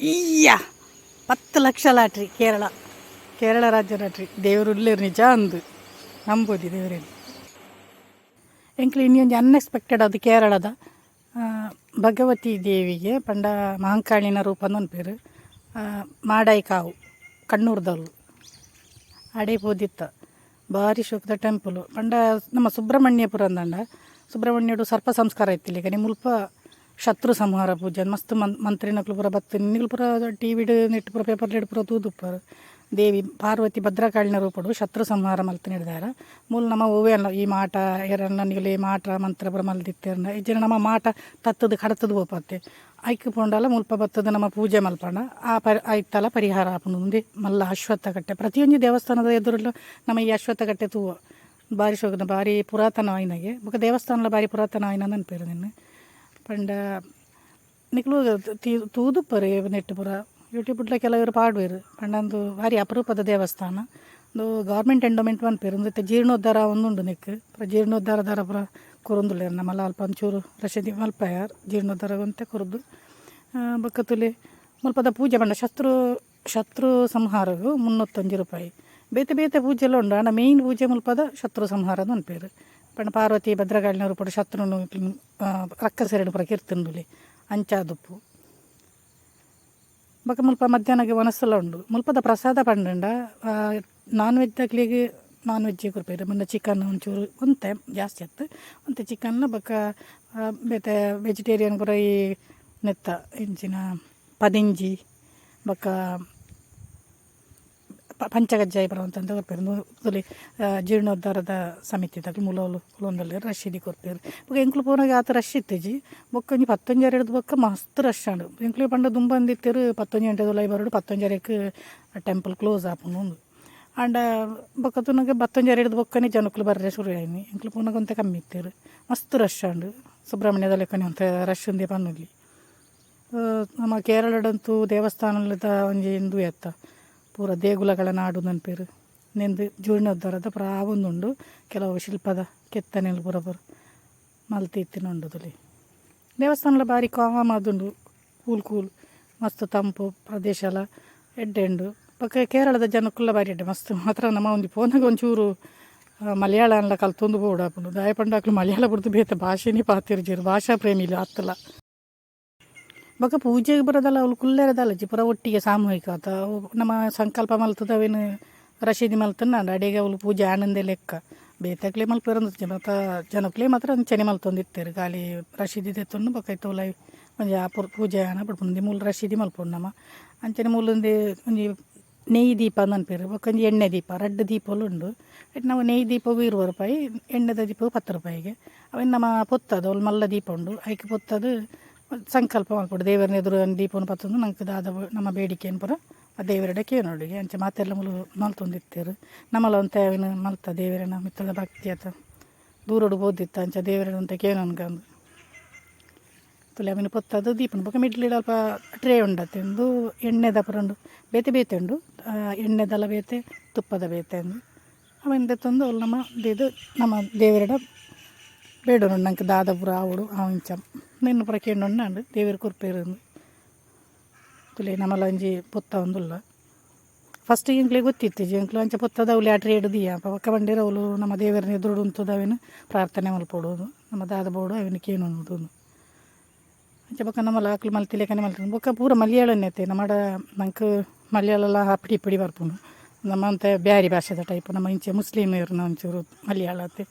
ಈಯ 10 ಲಕ್ಷ ಲಾಟ್ರಿ. ಕೇರಳ, ಕೇರಳ ರಾಜ್ಯ ಲಾಟ್ರಿ. ದೇವರು ಉಲ್ಲೇರು ನಿಜ ಅಂದು ನಂಬೋದು ದೇವರೇನು. ಎಂಕ್ಲು ಇನ್ನೊಂದು ಅನ್ಎಕ್ಸ್ಪೆಕ್ಟೆಡ್ ಅದು ಕೇರಳದ ಭಗವತಿ ದೇವಿಗೆ ಪಂಡ ಮಹಂಕಾಳಿನ ರೂಪ ಪೇರು ಮಾಡಾಯಿಕಾವು ಕಣ್ಣೂರ್ದವ್ಲು ಅಡೆ ಪೋದಿತ್ತ. ಬಾರಿ ಶೋಕದ ಟೆಂಪಲ್. ಪಂಡ ನಮ್ಮ ಸುಬ್ರಹ್ಮಣ್ಯಪುರ ಅಂದಂಡ ಸುಬ್ರಹ್ಮಣ್ಯಡು ಸರ್ಪ ಸಂಸ್ಕಾರ ಇತ್ತಿಲ್ಲ. ಈಗ ಮುಲ್ಪ ಶತ್ರು ಸಂಹಾರ ಪೂಜೆ ಮಸ್ತ್ ಮಂತ್ರಿನಕ್ಲು ಪೂರ ಬತ್ತು. ನಿಗ್ಲು ಪೂರ ಟಿವಿಡ್ ನೆಟ್ ಪೂರ ಪೇಪರ್ ಪೂರ ತೂದುಪ್ಪರು. ದೇವಿ ಪಾರ್ವತಿ ಭದ್ರಕಾಳಿನ ರೂಪಡು ಶತ್ರು ಸಂಹಾರ ಮಲ್ತ್ ಹಿಡ್ದಾರ. ಮೂಲು ನಮ್ಮ ಒವ್ವೆ ಅಲ್ಲ ಈ ಮಾಟ ಏರನ್ನ ನಿಗಲಿ ಮಾಟ ಮಂತ್ರ ಪೂರ ಮಲ್ದಿತ್ತೆರ್ನ ಇಜ್ಜಿಡ ನಮ್ಮ ಮಾಟ ತತ್ತದು ಕಡತದು ಪೋಪತ್ತೆ. ಐಕ್ ಪೋಂಡಲ ಮುಲ್ಪ ಬತ್ತದ ನಮ್ಮ ಪೂಜೆ ಮಲ್ಪಂಡ ಆ ಪರಿ ಐತಲ ಪರಿಹಾರ ಆಪುಂಡು. ಉಂದೆ ಮಲ್ಲ ಅಶ್ವತ್ಥ ಕಟ್ಟೆ. ಪ್ರತಿಯೊಂಜಿ ದೇವಸ್ಥಾನದ ಎದುರುಲ್ಲ ನಮ್ಮ ಈ ಅಶ್ವತ್ಥ ಕಟ್ಟೆ ತೂವ. ಬಾರಿ ಶೋಕದ, ಬಾರಿ ಪುರಾತನ ಆಯಿನಗೆ. ಬೊಕ ದೇವಸ್ಥಾನಲ ಬಾರಿ ಪುರಾತನ ಆಯಿನ ಅನ್ಪೇರು ನಿನ್ನ. ಪಂಡ ನಿಕ್ಲು ತೂದುಪ್ಪರು ನೆಟ್ ಪೂರ ಯೂಟ್ಯೂಬ್ಲ ಕೆಲವರು ಪಾಡುವೆರು. ಪಂಡ ಉಂದು ಬಾರಿ ಅಪರೂಪದ ದೇವಸ್ಥಾನ. ಉಂದು ಗೌರ್ಮೆಂಟ್ ಎಂಡೋಮೆಂಟ್ ಪನ್ಪೆರ್. ಉಂದು ಇತ್ತೆ ಜೀರ್ಣೋದ್ಧಾರ ಆವೊಂದುಂಡು. ನೆಕ್ಕ್ ಪೂರ ಜೀರ್ಣೋದ್ಧಾರ ದಾರ ಪೂರ ಕೊರೊಂದುಲ್ಲೆರ್. ನಮಲ ಅಲ್ಪ ಒಂಚೂರು ರಶೀದಿ ಮಲ್ಪಯ ಜೀರ್ಣೋದ್ಧಾರ ಒಂತೆ ಕೊರದು. ಬೊಕ್ಕ ತೂಲೆ ಮುಲ್ಪದ ಪೂಜೆ ಪಂಡ ಶತ್ರು ಶತ್ರು ಸಂಹಾರಗು 301 ರೂಪಾಯಿ. ಬೇತೆ ಬೇತೆ ಪೂಜೆಲ ಉಂಡು. ಆಂಡ ಮೇಯ್ನ್ ಪೂಜೆ ಮುಲ್ಪದ ಶತ್ರು ಸಂಹಾರದ ಪನ್ಪೆರ್. ಪಂಡ ಪಾರ್ವತಿ ಭದ್ರಕಾಳಿನ ರೂಪಡ್ ಶತ್ರುನು ರಕ್ಕಸೆರೆಡ್ ಪೂರ ಕೆರ್ತುಂಡುಲೆ ಅಂಚಾದುಪ್ಪು. ಬೊಕ ಮುಲ್ಪ ಮಧ್ಯಾಹ್ನಗೆ ವನಸುಲ ಉಂಡು. ಮುಲ್ಪದ ಪ್ರಸಾದ ಪಂಡಂಡ ನಾನ್ ವೆಜ್ ದಕ್ಲೆಗ್ ನಾನ್ ವೆಜ್ ಕೊರ್ಪೆರ್. ಮುನ್ನ ಚಿಕನ್ ಒಂಚೂರು ಒಂತೆ ಜಾಸ್ತಿ ಅತ್ತ್, ಒಂತೆ ಚಿಕನ್. ಬೊಕ ಬೇತೆ ವೆಜಿಟೇರಿಯನ್ ಪೂರ ಈ ನೆತ್ತ ಎಂಚಿನ ಪದಿಂಜಿ ಬೊಕ ಪಂಚಕಜ್ಜಾಯ ಪೂರ ಒಂತೆ ಕೊರ್ಪೆರ್. ತೂಲೆ ಜೀರ್ಣೋದ್ಧಾರದ ಸಮಿತಿದಕುಲು ಮೂಲು ಕುಲೊಂದುಲ್ಲೆರ್, ರಶೀದಿ ಕೊರ್ಪೆರ್. ಬೊಕ ಎಂಕುಲು ಪೋನಗ ಆತ್ ರಶ್ ಇತ್ತಿಜಿ. ಬೊಕ್ಕ ಒಂಜಿ ಪತ್ತೊಂಜರೆಡ್ದ್ ಬೊಕ್ಕ ಮಸ್ತ್ ರಶ್ ಆಂಡ್. ಎಂಕ್ಲೆ ಪಂಡ ದುಂಬಂದಿತ್ತೆರ್ 11 ಗಂಟೆದ ಉಲಾಯಿ ಬರೊಡು, 11:30ಕ್ ಟೆಂಪಲ್ ಕ್ಲೋಸ್ ಆಪುಂಡು ಉಂದು. ಆಂಡ ಬೊಕ್ಕ ತೂನಗ ಪತ್ತೊಂಜರೆಡ್ದ್ ಬೊಕ್ಕನೆ ಜನಕುಲು ಬರ್ರೆ ಶುರು ಆಯಿನಿ. ಎಂಕುಲು ಪೋನಗ ಒಂತೆ ಕಮ್ಮಿ ಇತ್ತೆರ್. ಮಸ್ತ್ ರಶ್ ಆಂಡ್. ಸುಬ್ರಹ್ಮಣ್ಯದ ಲೆಕ್ಕನೆ ಒಂತೆ ರಶ್ ಉಂದೇ ಪನೊಲಿ. ನಮ್ಮ ಕೇರಳಡಂತೂ ದೇವಸ್ಥಾನದ ಒಂಜಿ ಇಂದು ಎತ್ತ ಪೂರ ದೇಗುಲಗಳ ನಾಡು ಪನ್ಪೆರ್. ನೆಂದು ಜೀರ್ಣೋದ್ಧಾರದ ಪೂರ ಆವೊಂದುಂಡು. ಕೆಲವು ಶಿಲ್ಪದ ಕೆತ್ತನೆಲು ಪೂರ ಪೂರ ಮಲ್ತ್ ಇತ್ತಿನ ಉಂಡು. ತೂಲೆ ದೇವಸ್ಥಾನಲ ಬಾರಿ ಕಾಮ್ ಆದುಂಡು, ಕೂಲ್ ಕೂಲ್, ಮಸ್ತ್ ತಂಪು ಪ್ರದೇಶಲ ಎಡ್ಡೆ ಉಂಡು. ಬೊಕ ಕೇರಳದ ಜನಕ್ಕುಲ ಬಾರಿ ಎಡ್ಡೆ ಮಸ್ತ್. ಮಾತ್ರ ನಮ ಒಂಜಿ ಪೋನಗ ಒಂಚೂರು ಮಲಯಾಳನ್ಲ ಕಲ್ತೊಂದು ಪೋವೊಡಾಪುಂಡು. ದಾಯೆ ಪಂಡ ಅಕುಲು ಮಲಯಾಳ ಬುಡ್ದು ಬೇತೆ ಭಾಷೆನೇ ಪಾತೆರ್ಜೆರ್. ಭಾಷಾ ಪ್ರೇಮಿಲು ಅತ್ತಲ. ಬೊಕ ಪೂಜೆಗ್ ಬರೋದಲ್ಲ ಅವ್ಲು ಕುಲ್ಲೆರೆ ದಾಲಜಿ ಪೂರ ಒಟ್ಟಿಗೆ ಸಾಮೂಹಿಕ ಆತ. ಅವು ನಮ್ಮ ಸಂಕಲ್ಪ ಮಲ್ತದ ಅವೇನು ರಶೀದಿ ಮಲ್ತುಂಡ ಅಡೆಗೆ ಅವ್ಲು ಪೂಜೆ ಆನಂದೆ ಲೆಕ್ಕ. ಬೇತೆಕ್ಲೆ ಮಲ್ಪೆರ್ ಮಾತ ಜನಕ್ಲೆ ಮಾತ್ರ ಅಂಚನೆ ಮಲ್ತೊಂದಿತ್ತೆರ್. ಖಾಲಿ ರಶೀದಿ ದೆತ್ತೊಂದು ಬೊಕ ಐತ ಉಲಾಯಿ ಒಂಜಿ ಆ ಪೂಜೆ ಆನ ಬುಡ್ಪುಂಡು. ಮೂಲು ರಶೀದಿ ಮಲ್ಪೊಡು ನಮ. ಅಂಚನೆ ಮೂಲೊಂದು ಒಂಜಿ ನೆಯ್ಯಿ ದೀಪ ಪನ್ಪೆರ್, ಬೊಕ ಒಂಜಿ ಎಣ್ಣೆ ದೀಪ, ರಡ್ಡ್ ದೀಪಲು ಉಂಡು. ಐಟ್ ನಾವು ನೆಯ್ಯಿ ದೀಪಗ್ 20 ರೂಪಾಯಿ, ಎಣ್ಣೆದ ದೀಪಗ್ 10 ರೂಪಾಯಿಗೆ. ಅವೆನ್ ನಮ ಪೊತ್ತದು ಅವ್ಲು ಮಲ್ಲ ದೀಪ ಉಂಡು, ಐಕ್ ಪೊತ್ತದು ಸಂಕಲ್ಪ ಮಲ್ಪೊಡು. ದೇವರ್ನ ಎದುರು ದೀಪನು ಪತ್ತೊಂದು ನಂಕ್ ದಾದ ನಮ್ಮ ಬೇಡಿಕೆನ್ ಪೂರ ಆ ದೇವರೆಡ ಕೇನೊಡುಗೆ. ಅಂಚ ಮಾತೆರ್ಲ ಮೂಲು ಮಲ್ತೊಂದಿತ್ತೆರ್. ನಮಲ ಒಂತೆ ಅವೆನ್ ಮಲ್ತ ದೇವೆರೆನ ಮಿತ್ತದ ಭಕ್ತಿ ಆತ ದೂರೊಡು ಪೋದಿತ್ತ ಅಂಚ ದೇವೆರೆಡ ಒಂತೆ ಕೇನೊನ್ಗಂದು. ತೂಲೆ ಅವೆನ್ ಪೊತ್ತದು ದೀಪನ. ಬೊಕ ಮಿಡ್ಲ್ ಅಲ್ಪ ಟ್ರೇ ಉಂಡತ್ತೆ. ಉಂದು ಎಣ್ಣೆದ ಪೂರ ಉಂಡು, ಬೇತೆ ಬೇತೆ ಉಂಡು. ಎಣ್ಣೆದಲ ಬೇತೆ, ತುಪ್ಪದ ಬೇತೆ ಅಂದು. ಅವೆನ್ ದೆತ್ತೊಂದು ಅವ್ಲು ನಮ ದೀದ್ ನಮ್ಮ ದೇವೆರೆಡ ಬೇಡೊನುಂಡು. ನಂಕ್ ದಾದ ಪೂರ ಆವೊಡು ಅವು ಇಂಚ ನೆನ್ ಪೂರ ಕೇಂಡೊಂಡು ದೇವೆರ್ ಕೊರ್ಪೆರ್. ತೂಲೆ ನಮಲ ಒಂಜಿ ಪೊತ್ತೊಂದುಲ್ಲ. ಫಸ್ಟ್ ಎಂಕ್ಲೆಗ್ ಗೊತ್ತಿತ್ತಿಜಿ. ಎಂಕ್ಲು ಅಂಚ ಪೊತ್ತದ ಅವ್ಲು ಆ ಟ್ರೇಡ್ ದೀಯ ಬೊಕ್ಕ ಪಂಡೆರ್ ಅವ್ಲು ನಮ್ಮ ದೇವೆರ್ನ ಎದುರುಡು ಉಂತುದು ಅವೆನ್ ಪ್ರಾರ್ಥನೆ ಮಲ್ಪೊಡು, ನಮ್ಮ ದಾದ ಬೋಡು ಅವೆನ್ ಕೇನೊನುಡು. ಅಂಚ ಬೊಕ ನಮಲ ಅಕ್ಲು ಮಲ್ತಿಲೆಕನೆ ಮಲ್ತುಂಡು. ಬೊಕ್ಕ ಪೂರ ಮಲಯಾಳನೆ ಅತ್ತೆ. ನಮಡ ನಂಕ್ ಮಲಯಾಳಲ ಅಪ್ಪಡಿ ಇಪ್ಪಡಿ ಬರ್ಪುಂಡು. ನಮ್ಮ ಒಂತೆ ಬ್ಯಾರಿ ಭಾಷೆದ ಟೈಪ್. ನಮ್ಮ ಇಂಚ ಮುಸ್ಲಿಮೆರ್ನ ಒಂಚೂರು ಮಲಯಾಳ ಅತ್ತೆ.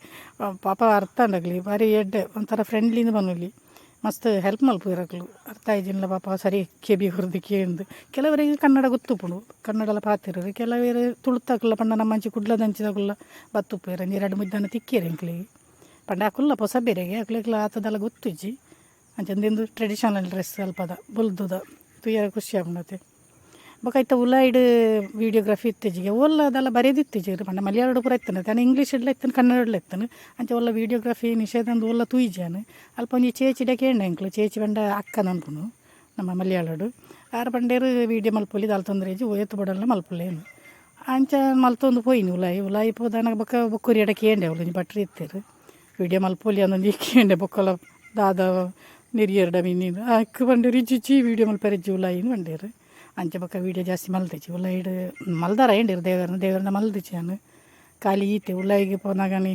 ಪಾಪ ಅರ್ಥ ಆಂಡ್. ಬಾರಿ ಎಡ್ಡೆ, ಒಂಥರ ಫ್ರೆಂಡ್ಲಿಂದ್ ಪನೊಲಿ. ಮಸ್ತ್ ಹೆಲ್ಪ್ ಮಲ್ಪುವೆರ್ ಅಕ್ಲು. ಅರ್ಥ ಆಯಿಜಿಂಡ್ಲ ಪಾಪ ಸರಿ ಕೆಬಿ ಕೊರ್ದು ಕೇಂದ್. ಕೆಲವರಿಗೆ ಕನ್ನಡ ಗೊತ್ತುಪ್ಪುಂಡು, ಕನ್ನಡಲ ಪಾತೆರುವೆರ್. ಕೆಲವೆರ್ ತುಳುತಕುಲ್ಲ ಪಂಡ ನಮ್ಮಂಚಿ ಕುಡ್ಲದಂಚಿದಕುಲ್ಲ ಬತ್ತುಪ್ಪುವೆರ್. ಒಂಜಿ ರಡ್ಡ್ ಮೂಜಿ ಜನ ತಿಕ್ಕಿಯೆರ್ ಎಂಕ್ಲೆಗ್. ಪಂಡ ಅಕುಲ್ಲ ಪೊಸಬೆರೆಗೆ, ಅಕ್ಲೆಗ್ಲ ಆತದಲ ಗೊತ್ತುಜ್ಜಿ. ಅಂಚ ಉಂದೆಂದು ಟ್ರೆಡಿಷನಲ್ ಡ್ರೆಸ್ ಅಲ್ಪದ ಬೊಲ್ದುದ ತೂಯೆರೆ ಖುಷಿ ಆಪುಂಡತೆ. ಬೊಕ ಐತ ಉಲಾಯಿಡ್ ವೀಡಿಯೋಗ್ರಫಿ ಇತ್ತಿಜಿಗೆ. ಓಲ್ಲ ದಾಲ ಬರೆದಿತ್ತಿಜೆರ್. ಪಂಡ ಮಲಯಾಳಡ್ ಪೂರ ಇತ್ತುಂಡು ಆನ, ಇಂಗ್ಲೀಷ್ಡ್ಲ ಇತ್ತುಂಡು, ಕನ್ನಡಡ್ಲ ಇತ್ತುಂಡು. ಅಂಚ ಓಲ್ಲ ವೀಡಿಯೋಗ್ರಫಿ ನಿಷೇಧ ಅಂದ್ ಓಲ್ಲ ತೂಯಿಜಿ ಯಾನ್. ಅಲ್ಪ ಒಂಜಿ ಚೇಚಿಡ ಕೇಂಡೆ ಎಂಕ್ಲು. ಚೇಚಿ ಪಂಡ ಅಕ್ಕನ ಅನ್ಪುನು ನಮ್ಮ ಮಲಯಾಳಡ್. ಆರ್ ಪಂಡೆರ್ ವೀಡಿಯೋ ಮಲ್ಪೊಲಿ, ದಾಲ ತೊಂದರೆ ಇಜ್ಜಿ, ಏತ್ ಬೋಡಾಂಡಲ ಮಲ್ಪುಲೆ. ಅಂಚ ಮಲ್ತೊಂದು ಪೋಯಿನಿ ಉಲಾಯಿ. ಉಲಾಯಿ ಪೋದಾನ ಬೊಕ ಬೊಕ್ಕೊರಿಯಡ ಕೇಂಡೆ. ಅವ್ಲು ಒಂಜಿ ಭಟ್ರು ಇತ್ತೆರ್. ವೀಡಿಯೋ ಮಲ್ಪೊಲಿ ಅಂದೊಂಜಿ ಕೇಂಡೆ. ಬೊಕ್ಕಲ ದಾದ ನೆರಿಯರ್ಡ ಮಿನಿ ಅಕ್ಕು ಪಂಡೆರ್ ಇಜ್ಜಿ ವೀಡಿಯೋ ಮಲ್ಪೆರೆ ಇಜ್ಜಿ ಉಲಾಯಿನ್ ಪಂಡೆರ್. ಅಂಚ ಬೊಕ ವೀಡಿಯೋ ಜಾಸ್ತಿ ಮಲ್ತಿಜಿ ಉಲಾಯಿಡ್ ಮಲ್ದಾರ ಎಂಡೆರ್ ದೇವರ್ನ ದೇವರ್ನ ಮಲ್ದಿಜಿ ಯಾನ್ ಖಾಲಿ ಈತೆ ಉಲಾಯಿಗ್ ಪೋನಗನೆ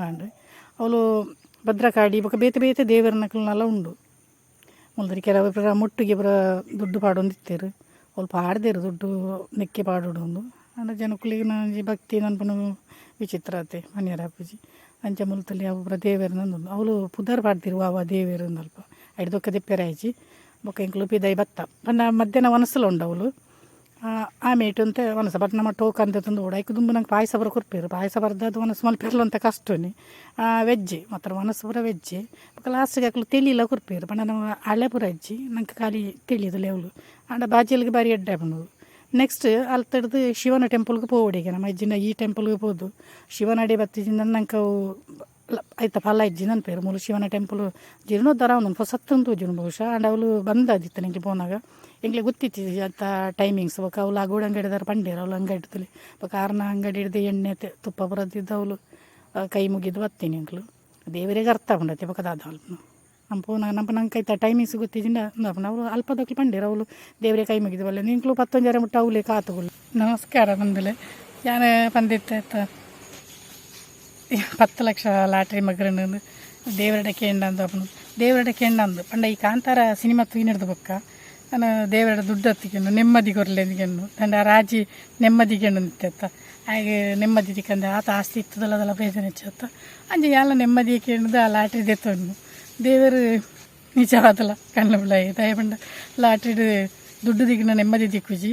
ಆಂಡ್. ಅವುಲು ಭದ್ರಕಾಳಿ ಬೊಕ ಬೇತೆ ಬೇತೆ ದೇವೆರ್ನಕಲ್ನಲ ಉಂಡು. ಮುಲ್ದರಿ ಕೆಲವು ಪೂರ ಮುಟ್ಟುಗೆ ಪೂರ ದುಡ್ಡು ಪಾಡೊಂದಿತ್ತೆರ್. ಅವ್ಲು ಪಾಡ್ದೆರ್ ದುಡ್ಡು ನೆಕ್ಕೆ ಪಾಡೊಡು ಆಂಡ ಜನಕುಲೆಗ್ ಒಂಜಿ ಭಕ್ತಿ ಪನ್ಪುನ ವಿಚಿತ್ರ ಅತೆ ಪನಿಯರೆ ಆಪುಜಿ. ಅಂಚ ಮುಲ್ತಲಿ ಅವು ಪೂರ ದೇವೆರ್ನ ಉಂದು ಅವ್ಲು ಪುದರ್ ಪಾಡ್ದೆರ್ ವಾ ವಾ ದೇವೆರ್ ಅಲ್ಪ ಐಡ್ ಬೊಕ ದೆಪ್ಪೆರೆ ಆಯಿಜಿ. ಬೊಕ ಎಂಕುಲು ಪಿದಯಿ ಬತ್ತ ಪಂಡ ಮಧ್ಯಾಹ್ನ ವನಸುಲ ಉಂಡು ಅವ್ಲು. ಆ ಮೇಟ್ ಒಂತೆ ವನಸ ಬಟ್ ನಮ ಟೋಕನ್ ದೆತೊಂದು ಬೋಡು. ಐಕ್ ದುಂಬು ನಂಕ್ ಪಾಯಸ ಪೂರ ಕೊರ್ಪೆರ್. ಪಾಯಸ ಪರ್ದಾದ್ ವನಸ್ ಮಲ್ಪೆರ್ಲ ಒಂತೆ ಕಷ್ಟನೆ. ವೆಜ್ ಮಾತ್ರ ವನಸ್ ಪೂರ ವೆಜ್. ಬೊಕ ಲಾಸ್ಟ್ಗ್ ಅಕುಲು ತೆಲಿಲ ಕೊರ್ಪೆರ್. ಪಂಡ ನಮ ಅಳೆ ಪೂರ ಇಜ್ಜಿ ನಂಕ್ ಖಾಲಿ ತೆಲಿದ ಅವ್ಲು. ಆಂಡ ಬಾಜೆಲ್ಗ್ ಬಾರಿ ಎಡ್ಡೆ ಆಪುಂಡು. ನೆಕ್ಸ್ಟ್ ಅಲ್ತಡ್ದ್ ಶಿವನ ಟೆಂಪಲ್ಗ್ ಪೋವೊಡು ನಮ ಇಜ್ಜಿಂಡ ಈ ಟೆಂಪಲ್ಗ್ ಪೋದು ಶಿವನಡೆ ಬತ್ತಿಜಿಂಡ ನಂಕ್ ಅವು ಐತ ಫಲ ಇಜ್ಜಿ ಪನ್ಪೆರ್. ಮೂಲು ಶಿವನ ಟೆಂಪಲ್ ಜೀರ್ಣೋದ್ಧಾರ ಆವೊಂದುಂಡು ಪೊಸತ್ತ್ ತೋಜುಂಡು ಬಹುಶಃ. ಆಂಡ ಅವ್ಲು ಬಂದ್ ಆದಿತ್ತು ಎಂಕ್ಲೆ ಪೋನಗ. ಎಂಕ್ಲೆ ಗೊತ್ತಿತ್ತಿಜಿ ಅತ್ತ ಟೈಮಿಂಗ್ಸ್. ಬೊಕ ಅವ್ಲು ಆ ಗೋಡಂಗಡಿದಾರ್ ಪಂಡೆರ್ ಅವ್ಲು ಅಂಗಡಿ ಬೊಕ ಆರ್ನ ಅಂಗಡಿಡ್ದು ಎಣ್ಣೆ ತುಪ್ಪ ಪೂರ ದೀದ್ ಅವ್ಲು ಕೈ ಮುಗಿದು ಬತ್ತೀನಿ ಎಂಕ್ಲು. ದೇವರಿಗೆ ಅರ್ಥ ಆಪುಂಡತೆ ಬೊಕ ದಾದ ಮಲ್ಪುನು. ನಮ್ಮ ಪೋನಗ ನಮ್ಮ ನಂಗೆ ಐತ ಟೈಮಿಂಗ್ಸ್ ಗೊತ್ತಿಜ್ಜಿಂಡ ಉಂದಾಪುಂಡು. ಅವ್ಲು ಅಲ್ಪದಕ್ಲು ಪಂಡೆರ್ ಅವ್ಲು ದೇವರೇ ಕೈ ಮುಗಿದು ಬಲ್ಲೆ ಎಂಕ್ಲು ಪತ್ತೊಂಜರೆ ಮುಟ್ಟ ಅವ್ಲೆ ಕಾತುಗುಲು. ನಮಸ್ಕಾರ ಬಂಧುಲೆ, ಯಾನ್ ಪಂದಿತ್ತೆ 10 ಲಕ್ಷ ಲಾಟ್ರಿ ಮಗ್ರನ್ ದೇವರಡ ಕೇಂಡಂದು ಅಪುನು ದೇವರಡ ಕೇಂಡಂದು ಪಂಡ ಈ ಕಾಂತಾರ ಸಿನಿಮಾ ತೂಯಿನಡ್ದು ಬೊಕ್ಕ ನಾನು ದೇವರಡ ದುಡ್ಡು ಹತ್ತಿಕೆಂಡು ನೆಮ್ಮದಿ ಕೊರ್ಲೆ ತಂಡ ರಾಜಿ ನೆಮ್ಮದಿ ಕೇಂಡು ಹಾಗೆ ನೆಮ್ಮದಿ ತಿಕ್ಕಂದೆ ಆತ ಆಸ್ತಿ ಇತ್ತದಲ್ಲ ಅದೆಲ್ಲ ಪ್ರಯೋಜನ ಹೆಚ್ಚತ್ತ. ಅಂಚ ಯಾಲ ನೆಮ್ಮದಿ ಕೇಂಡ್ದು ಆ ಲಾಟ್ರಿ ದೆತ್ತೊಂಡು ದೇವರು ನಿಜವಾದಲ ಕಣ್ಣು ಬಿಳಾಯಿ ದಯ ಪಂಡ ಲಾಟ್ರಿಡ್ ದುಡ್ಡು ದಿಕ್ಕಿನ ನೆಮ್ಮದಿ ದಿಕ್ಕುಜಿ.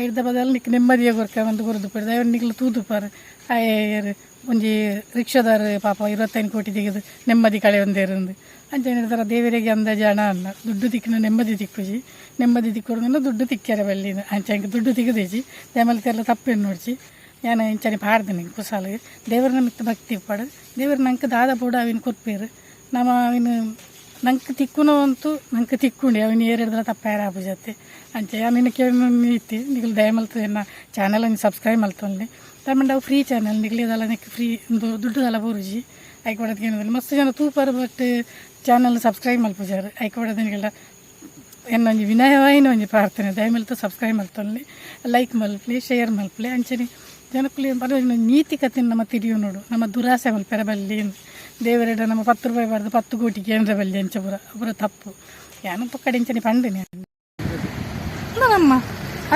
ಇರ್ದ ಬದಲು ನಿಕ್ ನೆಮ್ಮದಿಯ ಕೊರ್ಕ ಒಂದು ಕೊರ್ದು ಪರ್ ದಯ ನಿಕ್ಲು ತೂದುಪಾರು ಆಯೆ ಒಂಜಿ ರಿಕ್ಷಾದಾರ ಪಾಪ 25 ಕೋಟಿ ತೆಗೆದು ನೆಮ್ಮದಿ ಕಳೆಯೊಂದೇರಂದು. ಅಂಚ ಹೇಳ್ತಾರ ದೇವರಿಗೆ ಅಂದಾಜು ಹಣ ಅಲ್ಲ ದುಡ್ಡು ತಿಕ್ಕಿನ ನೆಮ್ಮದಿ ತಿಕ್ಕುಜಿ. ನೆಮ್ಮದಿ ತಿಕ್ಕೊಡು ದುಡ್ಡು ತಿಕ್ಕ್ಯಾರ ಬಲ್ಲಿ. ಅಂಚ ಎಂಕ್ ದುಡ್ಡು ತಿಕ್ಕುದಿಜಿ ದಯಮಲ್ತೆಲ್ಲ ತಪ್ಪೇನು ನೋಡ್ಚಿ. ಯಾನ್ ಇಂಚನೆ ಪಾಡ್ದಿನಿ ಕುಸಾಲ್ ದೇವರನ ಮಿತ್ತ್ ಭಕ್ತಿ ಇಪ್ಪಡ್. ದೇವರ ನಂಕ್ ದಾದ ಬೋಡು ಅವಿನ ಕೊರ್ಪೆರ್. ನಮ ಅವಿನ ನಂಕ್ ತಿಕ್ಕುನ ಅಂತೂ ನಂಕ್ ತಿಕ್ಕುಂಡು ಅವಿನ ಏರೆಡ್ದಲ ತಪ್ಪಾಯರ ಆಪುಜತ್ತೆ. ಅಂಚ ಯಾನ್ ಇನ್ನ ಕೇಳೊಂದು ಇತ್ತಿ ನಿಕುಲು ದಯಮಲ್ತ್ ಎನ್ನ ಚಾನಲ್ ಒಂಜಿ ಸಬ್ಸ್ಕ್ರೈಬ್ ಮಲ್ತೊನ್ಲೆ. ದಾಯೆಪಂಡ ಅವು ಫ್ರೀ ಚಾನಲ್ ನಿಕ್ಲೆ ದಾಲ ನೆಕ್ ಫ್ರೀ ಉಂದು ದುಡ್ಡು ದಾಲ ಬೂರುಜಿ. ಐಕ್ ಬೋಡಾದ್ ಮಸ್ತ್ ಜನ ತೂಪರ್ but channel subscribe ಮಲ್ಪುಜಾರ್. ಐಕ್ ಬೋಡಾದ್ ನಿಕಲ್ಡ ಎನ್ನ ಒಂಜಿ ವಿನಯವಾಯಿನ ಒಂಜಿ ಪ್ರಾರ್ಥನೆ, ದಯಮಲ್ತ್ ಸಬ್ಸ್ಕ್ರೈಬ್ ಮಲ್ತೊನ್ಲೆ, ಲೈಕ್ ಮಲ್ಪುಲೆ, ಶೇರ್ ಮಲ್ಪುಲೆ. ಅಂಚನೆ ಜನಕುಲು ನೀತಿ ಕಥೆನ್ ನಮ ತೆರಿಯೊನೊಡು. ನಮ್ಮ ದುರಾಸೆ ಮಲ್ಪೆರೆ ಬಲ್ಲಿ. ದೇವರೆಡ ನಮ್ಮ 10 ರೂಪಾಯಿ ಬಾರ್ದು 10 ಕೋಟಿ ಕೇಂದ್ರ ಬಲ್ಲಿ. ಅಂಚ ಪೂರ ಪೂರ ತಪ್ಪು. ಯಾನ್ ಪೊಕ್ಕಡೆ ಇಂಚನೆ ಪಂಡಿನಿ. ನಮ್ಮ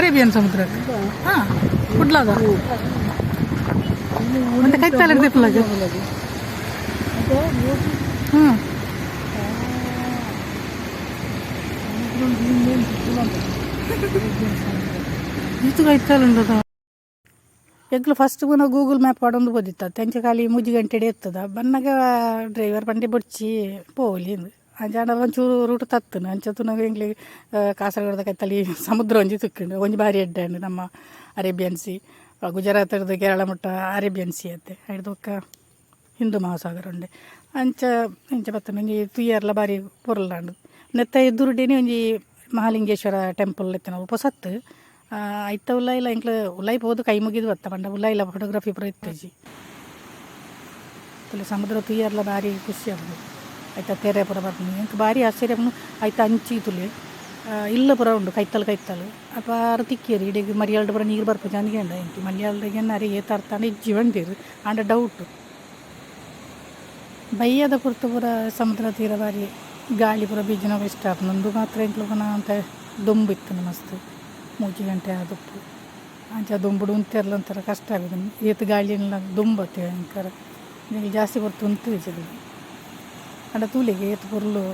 ಅರೇಬಿಯನ್ ಸಮುದ್ರ ಹಾಂ ಕುಡ್ಲದ ಮತ್ತೆ ಕೈತಾಲ ದೀಪಲಾಗ ಹ್ಞೂ ಈತು ಕೈತಾಲ ಉಂಡದ. ಎಂಕ್ಲು ಫಸ್ಟ್ ಪೂನ ಗೂಗಲ್ ಮ್ಯಾಪ್ ಪಾಡೊಂದು ಪೋದಿತ್ತ. ಅಂಚ ಖಾಲಿ 3 ಗಂಟೆಡೆ ಎತ್ತದ ಬನ್ನಗ ಡ್ರೈವರ್ ಪಂಡೆ ಬೊಡ್ಚಿ ಪೋವೊಲಿ ಇಂದ್. ಅಂಚ ಆಂಡ ಒಂಚೂರು ರೂಟ್ ತತ್ತುನು. ಅಂಚ ತೂನಗ ಎಂಕ್ಲೆಗ್ ಕಾಸರಗೋಡ್ದ ಕೈತಲ್ ಸಮುದ್ರ ಒಂಜಿ ತಿಕ್ಕುಂಡು. ಒಂಜಿ ಬಾರಿ ಎಡ್ಡೆ ಆಂಡ್. ನಮ್ಮ ಅರೇಬಿಯನ್ ಸಿ ಗುಜರಾತ್ಡ್ದ್ ಕೇರಳ ಮುಟ್ಟ ಅರೇಬಿಯನ್ ಸಿ ಅತ್ತೆ. ಐಡ್ದ್ ಬೊಕ್ಕ ಹಿಂದೂ ಮಹಾಸಾಗರ ಉಂಡೆ. ಅಂಚ ಇಂಚ ಬತ್ತುಂಡು. ಒಂಜಿ ತೂಯರ್ಲ ಬಾರಿ ಪೊರ್ಲಾಂಡ್. ನೆತ್ತ ಎದುರುಡೇನೆ ಒಂಜಿ ಮಹಾಲಿಂಗೇಶ್ವರ ಟೆಂಪಲ್ ಇತ್ತಿನ ಪೊಸತ್ತು. ಐತ ಉಲಾಯಿಲ ಎಂಕ್ಲು ಉಲಾಯಿ ಪೋದು ಕೈ ಮುಗಿದು ಬತ್ತ. ಪಂಡ ಉಲಾಯಿಲ ಫೋಟೋಗ್ರಫಿ ಪೂರ ಇತ್ತಿಜಿ. ತುಲೆ ಸಮುದ್ರ ತೂಯರ್ಲ ಬಾರಿ ಖುಷಿ ಆಪುಂಡು. ಐತ ತೆರೆ ಪೂರ ಬರ್ಪುಂಡು. ಎಂಕ್ ಬಾರಿ ಆಶ್ಚರ್ಯ ಆಪುಂಡು. ಐತ ಅಂಚಿ ತುಲೆ ಇಲ್ಲ ಪೂರ ಉಂಡು ಕೈತಲ್ ಕೈತಲ್. ಅಲ್ಪ ಆರ್ ತಿಕ್ಕಿಯೆರ್ ಇಡೆಗ್ ಮರಿಯಾಲ್ಡ್ ಪೂರ ನೀರು ಬರ್ಪುಜಿ ಅಂದ್ ಎಂಕ್ ಮರಿಯಾಲ್ಡ್ ಅರೆ ಏತ್ ಅರ್ಥ ಇಜ್ಜಿ ಪಂಡೆರ್. ಆಂಡ ಡೌಟ್. ಬಯ್ಯದ ಪೊರ್ತು ಪೂರ ಸಮುದ್ರ ತೀರ ಬಾರಿ ಗಾಳಿ ಪೂರ ಬೀಜುನ ಇಷ್ಟ ಆಪುಂಡು. ಉಂದು ಮಾತ್ರ ಎಂಕ್ಲು ಪುನ ಒಂತೆ ದೊಂಬು ಇತ್ತುಂಡು ಮಸ್ತ್. 3 ಗಂಟೆ ಆದುಪ್ಪು. ಅಂಚ ದೊಂಬುಡು ಉಂತೆರ್ಲ ಒಂಥರ ಕಷ್ಟ ಆಪುಂಡು. ಏತ್ ಗಾಳಿ ದೊಂಬು ಅತ್ತೆ ಭಯಂಕರ. ಜಾಸ್ತಿ ಪೊರ್ತು ಉಂತುಜಿ ಆಂಡ ತೂಲೆಗೆ ಏತ್ ಪೊರ್ಲು.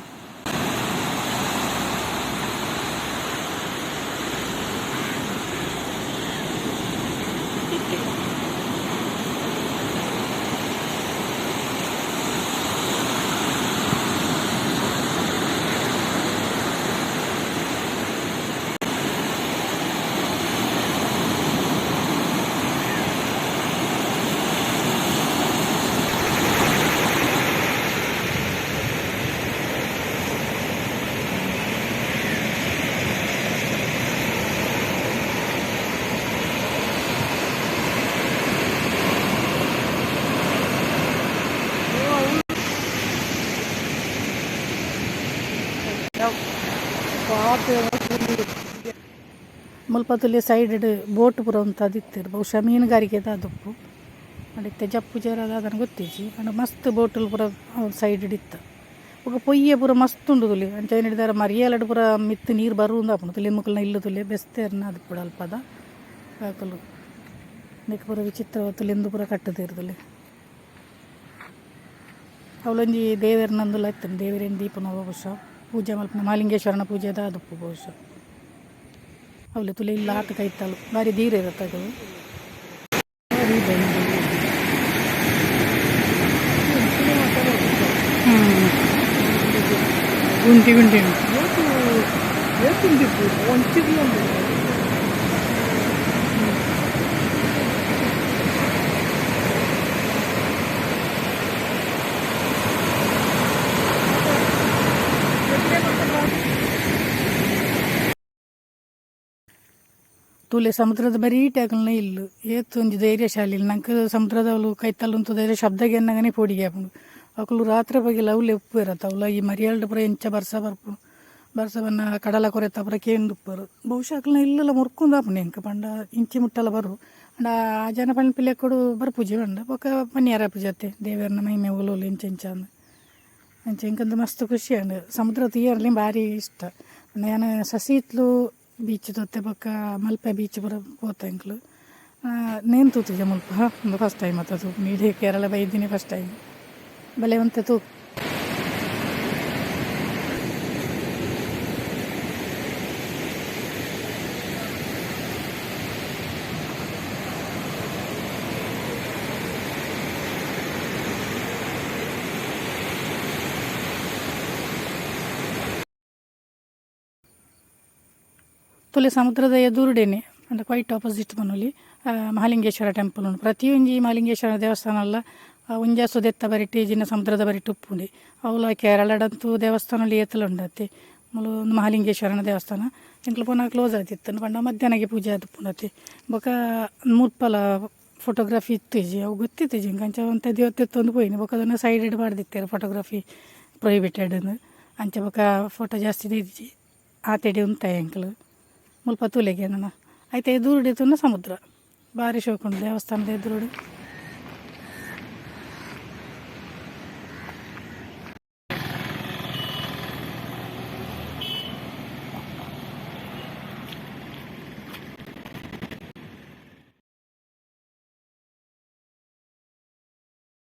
ಮುಲ್ಪ ತೂಲೆ ಸೈಡ್ ಡ್ ಬೋಟ್ ಪೂರ ಉಂತಾದಿತ್ತೆರ್ ಬಹುಶ ಮೀನುಗಾರಿಕೆದ ಆದುಪ್ಪು ಆಂಡ ಇತ್ತೆ ಜಪ್ಪುಜೆರ ದಾದನ ಗೊತ್ತಿಜ್ಜಿ ಆಂಡ ಮಸ್ತ್ ಬೋಟ್ ಲು ಪೂರ ಸೈಡ್ ಡ್ ಇತ್ತ ಬೊಕ ಪೊಯ್ಯೆ ಪೂರ ಮಸ್ತ್ ಉಂಡು ತೂಲೆ ಅಂಚ ಆಯಿನೆಡ್ದಾವರ ಮರಿಯಲಡ್ ಪೂರ ಮಿತ್ತ್ ನೀರ್ ಬರುಂದು ಆಪುಂಡು ತೂಲೆ ಮೊಕಲ್ನ ಇಲ್ಲ್ ತೂಲೆ ಬೆಸ್ತೆರ್ನ ಆದಿಪ್ಪೊಡು ಅಲ್ಪದ ಅಕುಲು ನೆಕ್ ಪೂರ ವಿಚಿತ್ರ ತೂಲೆ ಉಂದು ಪೂರ ಕಟ್ಟುದೆರ್ ತೂಲೆ ಅವ್ಲೊಂಜಿ ದೇವೆರ್ನ ಉಂದುಲ ಇತ್ತ್ಂಡ್ ದೇವೆರೆನ್ ದೀಪುನ ಬಹುಶ ಪೂಜೆ ಮನ್ಪುನ ಮಹಾಲಿಂಗೇಶ್ವರನ ಪೂಜೆದ ಆದುಪ್ಪು ಬಹುಶ ಅವ್ಲು ತೂಲೆ ಇಲ್ಲ್ ಆತ್ ಕೈತಲ್ ಬಾರಿ ದೀರೆರ್ ಅತ್ತ ಅಕುಲು. ಗುಂಟಿ ಗುಂಟಿ. ತೂಲೆ ಸಮುದ್ರದ ಬರೀಟೆ ಅಕಲ್ನ ಇಲ್ಲ್ ಏತ್ ಒಂಜಿ ಧೈರ್ಯಶಾಲಿ ನಂಕ್ ಸಮುದ್ರದವ್ಲು ಕೈತಲ್ ಉಂತುದು ಶಬ್ದ ಕೇನ್ನಗನೆ ಪೋಡಿಗೆ ಆಪುಂಡು. ಅಕುಲು ರಾತ್ರೆ ಪಗೆಲ್ ಅವ್ಲೆ ಉಪ್ಪುವೆರ್ ಅತ್ತ ಅವ್ಲ ಈ ಮರಿಯಾಲಡ್ ಪೂರ ಎಂಚ ಬರ್ಸ ಬರ್ಪುಂಡು ಬರ್ಸ ಬನ್ನಗ ಕಡಲ ಕೊರೆತ ಪೂರ ಕೇಂದ್ ಉಪ್ಪುವೆರ್. ಬಹುಶ ಅಕಲ್ನ ಇಲ್ಲುಲ ಮುರ್ಕೊಂದು ಆಪುಂಡು ಎಂಕ್ ಪಂಡ ಇಂಚಿ ಮುಟ್ಟಲ ಬರು ಆಂಡ ಆ ಜನ ಪನ್ಪಿಲೆಕೊಡು ಬರ್ಪುಜಿ ಪಂಡ ಬೊಕ ಪನಿಯರೆ ಆಪುಜಿ ಅತೆ ದೇವೆರ್ನ ಮಹಿಮೆ ಓಲೋಲು ಎಂಚ ಎಂಚ ಅಂದ್. ಅಂಚ ಎಂಕ್ ಅಂದ್ ಮಸ್ತ್ ಖುಷಿ ಆಂಡ್ ಸಮುದ್ರ ತೂಯೆರೆಲ ಬಾರಿ ಇಷ್ಟ. ಯಾನ್ ಸಸಿಹಿತ್ಲು ಬೀಚ್ ತೂತೆ ಬೊಕ ಮಲ್ಪೆ ಬೀಚ್ ಪೂರ ಪೋತೆ ಎಂಕುಲು ನೇನ್ ತೂತುಜ ಮುಲ್ಪ ಉಂದು ಫಸ್ಟ್ ಟೈಮ್ ಅತ ತೂಪುನಿ ಇಡೀ ಕೇರಳ ಬೈದಿನಿ ಫಸ್ಟ್ ಟೈಮ್ ಬಲೆ ಒಂತೆ ತೂ. ತೂಲೆ ಸಮುದ್ರದ ಎದುರುಡೆನೆ ಪಂಡ ಕ್ವೈಟ್ ಆಪೋಸಿಟ್ ಪನೊಲಿ ಮಹಾಲಿಂಗೇಶ್ವರ ಟೆಂಪಲ್ ಉಂಡು. ಪ್ರತಿಯೊಂಜಿ ಮಹಾಲಿಂಗೇಶ್ವರ ದೇವಸ್ಥಾನಲ ಒಂಜ ಸುದೆತ್ತ ಬರಿಟ್ ಇಜ್ಜಿಂಡ ಸಮುದ್ರದ ಬರಿಟ್ ಉಪ್ಪುಂಡೆ. ಅವ್ಲ ಕೇರಳಡಂತೂ ದೇವಸ್ಥಾನಲು ಏತುಲ ಉಂಡತೆ. ಮೂಲು ಉಂದು ಮಹಾಲಿಂಗೇಶ್ವರನ ದೇವಸ್ಥಾನ ಎಂಕುಲು ಪೋನಗ ಕ್ಲೋಸ್ ಆದಿತ್ತುಂಡು ಪಂಡ ಮಧ್ಯಾಹ್ನಗೆ ಪೂಜೆ ಆದಿಪ್ಪುಂಡತೆ. ಬೊಕ ಮುಲ್ಪಲ ಫೋಟೋಗ್ರಫಿ ಇತ್ತಿಜಿ ಅವು ಗೊತ್ತಿತ್ತಿಜಿ ಎಂಕ್ ಅಂಚ ಒಂತೆ ದೆತ್ತೊಂದು ಪೋಯಿನಿ. ಬೊಕ ಅವೆನ್ ಸೈಡ್ ಡ್ ಪಾಡ್ದಿತ್ತೆರ್ ಫೋಟೋಗ್ರಫಿ ಪ್ರೊಹಿಬಿಟೆಡ್ ಇಂದ್. ಅಂಚ ಬೊಕ ಫೋಟೋ ಜಾಸ್ತಿ ದೈದಿಜಿ ಆತೆಡೆ ಉಂತಾಯ ಎಂಕುಲು. ಮುಲ್ಪ ತೂಲೆಗೆ ನನ ಐತ ಎದುರುಡೆ ತೂಂಡ ಸಮುದ್ರ ಬಾರಿ ಶೋಕುಂಡು ದೇವಸ್ಥಾನದ ಎದುರುಡು.